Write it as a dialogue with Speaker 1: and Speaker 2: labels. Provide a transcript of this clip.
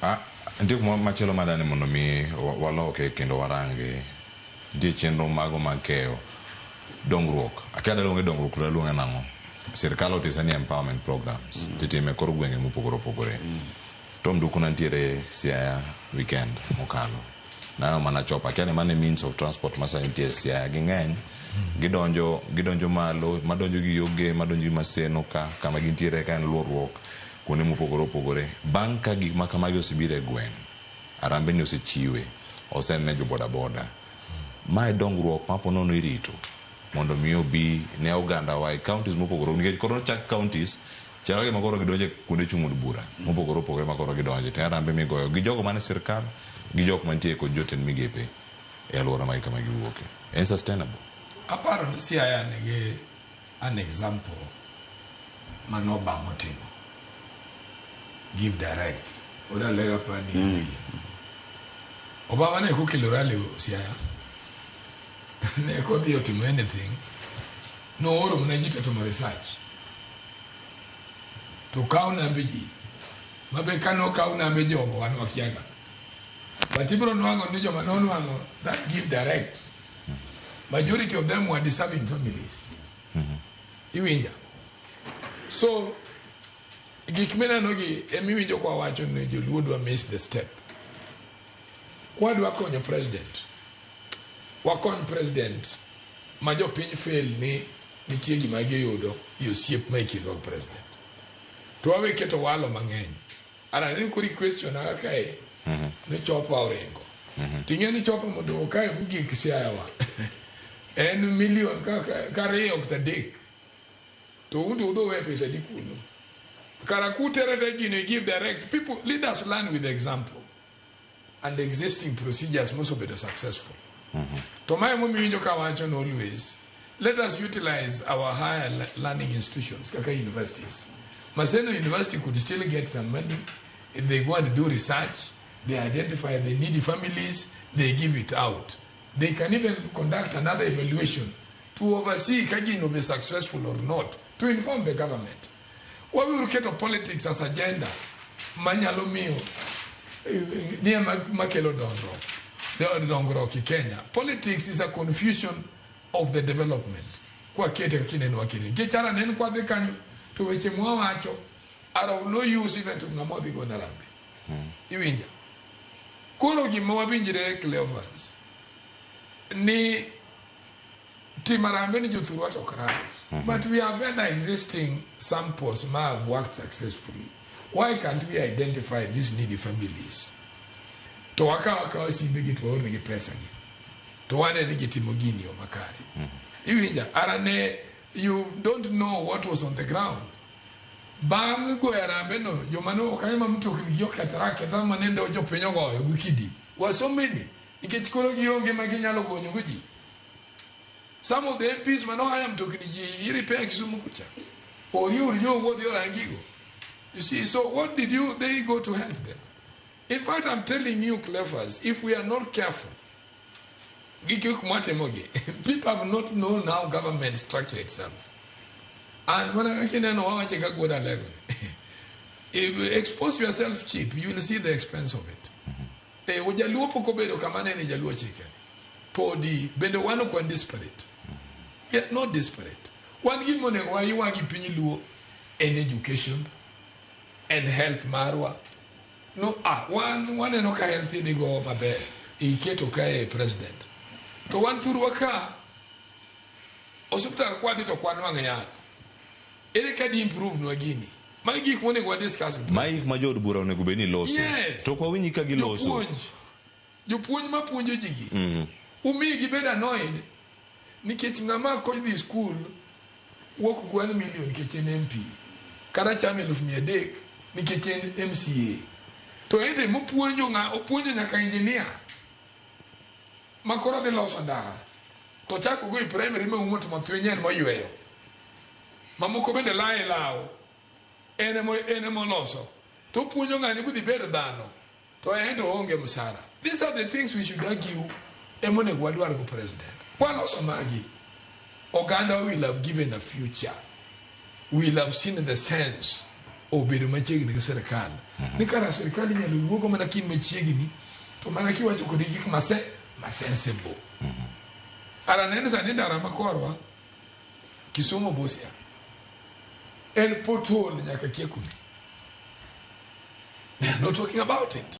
Speaker 1: Ah, nitie kuma machielo madani mondo mi waloke kendo warange. Nitie chenro mago mag keyo dongruok. Akia daluonge dongruok to daluonge nang'o? Sirkal otise ni empowerment programs. Titime kor gwenge mopogore opogore. Tom Nduku nantiere Siaya weekend mokalo. Naneno mana chopper. Akia ni mano e means of transport ma sani nitie e Siaya. Ging'eny. Gidonjo malo, madonjo gi Yoge, madonjo gi Maseno ka, kama gintiere ka en luorruok. Kuonde mopogore opogore. Bang' ka gik ma kamagi osebiro e gweng', arambe ni osechiwe, osene jo boda boda. Mae dongruok ma po nono irito mondo mi obi ne oganda wa e counties mopogore nikech koro ochak counties chalo gima koro gidonjo e kuonde chung' od bura mopogore opogore ma koro gidonje to en arambe migoyo gi jogo man e sirkal gi jok mantie kod jotend migepe e alwora magi kama giwuoke. En sustainable?
Speaker 2: Aparo ni Siaya nigi an example mane Obama otimo. Give direct. Odalega pani. Obama ne kokelo rally Siaya. Ne kodhi otimo anything. Nooro mana ji to timo research. To kaw nambe ji. Mabe ka nokaw nambe jogo wan wakiaga. But ibiro nwang'o ni joma nonwang'o that give direct. Majority of them were deserving families. Iwinja. So gik mineno gi emiwinjo kwa wacho ni joluo dwa miss the step. Kwadwa konyo president, wakony president ma jopiny fail ni nitie gima giyudo e osiep ma e kindwa gi president. To wawe keto walo mang'eny. Ara ni kori question na kae ni chopper oringo. Ting'e ni chopper mondo kae mogik Siaya wa. En million ka ariyo kata adek. To un to udho we pesa di kuno. Kara kutere te gino give direct. People, leaders learn with example and existing procedures mosebedo successful. To mae momiyo iwinjo ka wacho ni always let us utilize our higher learning institutions kaka universities. Maseno University could still get some money if they go and do research, they identify the needy families, they give it out. They can even conduct another evaluation to oversee ka gino be successful or not, to inform the government. Wabiuru keto politics as agenda manyalo miyo ni ema makelo dongruok e Kenya. Politics is a confusion of the development. Kwakete kaka ineno wakete. Nikech ara nen kwadhi kanyo to weche mwawacho are of no use even to ng'ama odhi go Harambee. Iwinja? Koro gima wawinjre Cleophas ni timo harambee ni jothurwa to ok rach. But we have other existing samples ma have worked successfully. Why can't we identify these needy families? To wakaw akawa simbe gi to waornegi pesa gi. To wane ni gitimo gini yo makare. Iwinja? Ara ne you don't know what was on the ground. Bang' goyo harambee no, joma ne kanyo ma mtokni gi okethore aketha manende jopiny ogoyo gi kidi. Were so many. Nikech koro gionge ma ginyalo gonyo go ji. Some of the MPs mane ohaya mtokni ji i-repair Kisumu kucha. Ori uri jo wuodhi orangigo. You see, so what did you they go to help them? In fact, I'm telling you, Cleophas, if we are not careful, gi gik mwatimogi, people have not known how government structure itself. And when I kineno wawache ka gwod alego ni, if you expose yourself cheap, you will see the expense of it. Jaluo pok obedo kama nene jaluo chike ni. Podi, bende wan ok wan desperate. We are not desperate. Wan gima onego waywagi piny luo en education and health marwa. No, wan waneno ka health idhi go maber. Iketo kae president. To wan thurwa ka osiptal kwadhi to kwanwang'o yath. Ere ka di improve nwa gini? Magi gik monego wa discuss.
Speaker 1: Ma gik ma jood bura onego bed ni loso.
Speaker 2: Yes.
Speaker 1: To ok wawinji ka giloso.
Speaker 2: Jopuonj. Jopuonj mapuonjo ji gi. Umi gibed annoyed nikech ng'ama kodhi school wuok 1 million nikech en MP. Kata chamo 300,000 nikech en MCA. To ente mopuonjo ng'a opuonjo nyaka engineer ma koro dhi loso ndara. To chako go e primary ma umo to mathwiny en moyweyo. Mamoko bende lae law. En ema oloso. To opuonjo ng'ani budhi bed dhano. To en to oonge msara. These are the things we should argue. Ema onego wadwar go president. Kwaloso magi, oganda will have given a future. Will have seen the sense. Obedo machiegni gi sirikal. Ni kara sirikal inyalo wuogo mana kin machiegni to mana kiwacho kodi gik mase ma sensible. Ara neno sani ndara ma korwa Kisumu Busia en pothole nyaka kia kune. They are not talking about it.